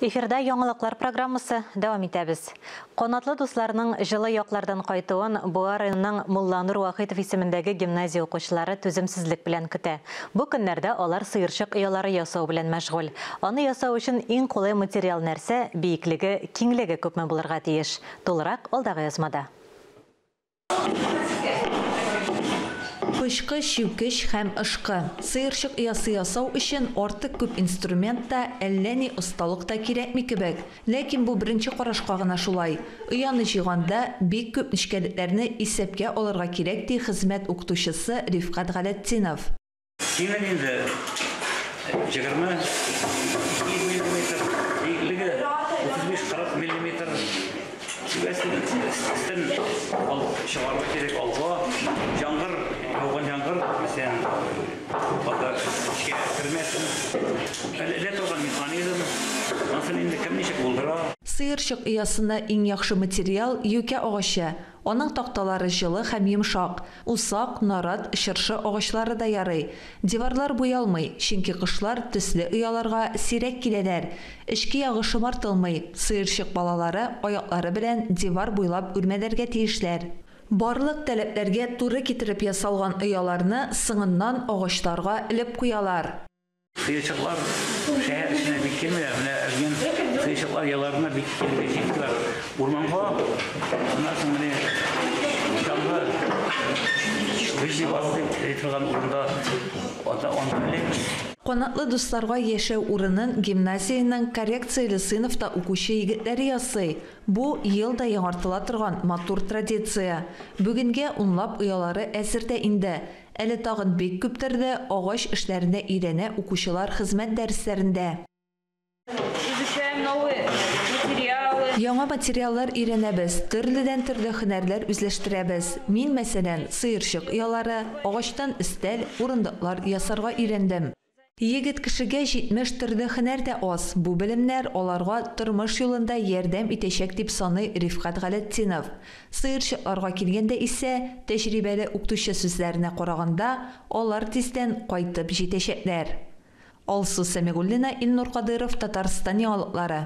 Эфирда яңалыклар программасы дәвам итәбез. Канатлы дусларның җылы яклардан кайтуын Буа районының Мулланур Вахитов исемендәге гимназия укучылары түземсезлек белән көтә. Бу көннәрдә алар сыерчык оялары ясау белән мәшгуль. Аны ясау өчен иң кулай материал нәрсә, биеклеге, киңлеге күпме булырга тиеш? Тулырак алдагы язмада. Пычкы, чүкеч һәм ышкы. Сыерчык оясы ясау өчен артык күп инструмент та, әллә ни осталык та кирәкми кебек. Ләкин бу беренче карашка гына шулай. Ояны җыйганда бик күп нечкәлекләрне исәпкә алырга кирәк, ди хезмәт укытучысы Рифкать Галәтдинов. Киңлеге инде 22 миллиметр, биеклеге 35-40 миллиметр. Түбәсен өстен алып чыгарга кирәк алга. Яңгыр, яуган яңгыр, мәсәлән, анда эчкә кермәсен. Әле элә торган механизм. Анысын инде кем ничек булдыра. Сыерчык оясына иң яхшы материал, юкә агачы. Аның такталары җылы һәм йомшак. Усак, нарат, чыршы агачлары да ярый. Диварлар буялмый, чөнки кошлар төсле ояларга сирәк киләләр. Эчке ягы шомартылмый, сыерчык балалары аяклары белән дивар буйлап үрмәләргә тиешләр. Барлык таләпләргә туры китереп ясалган ояларны соңыннан агачларга элеп куялар. Сыерчыклар шәһәр эченә бик килмиләр. Менә элгән сыерчыклар яларына бик килергә җиттеләр. Урманга, аннан соң менә чаңгы лыжный база дип әйтә торган урында анда анда эләбез. Канатлы дусларга яшәү урынын гимназиянең коррекцияле сыйныфта укучы егетләре ясый. Бу, ел да яңартыла торган матур традиция. Бүгенгә унлап оялары әзер дә инде. Әле тагын бик күп төрле агач эшләренә өйрәнә укучылар хезмәт дәресләрендә. Изучаем новые материалы. Яңа материаллар өйрәнәбез, төрледән-төрле һөнәрләр үзләштерәбез. Мин, мәсәлән, сыерчык оялары, агачтан өстәл, урындыклар ясарга өйрәндем. Егет кешегә 70 төрле һөнәр дә аз, бу белемнәр аларга тормыш юлында ярдәм итәчәк, дип саный Рифкать Галәтдинов. Сыерчыкларга килгәндә исә, тәҗрибәле укытучы сүзләренә караганда, алар тиздән кайтып җитәчәкләр. Алсу Сәмигуллина, Илнур Кадыйров, Татарстан яңалыклары.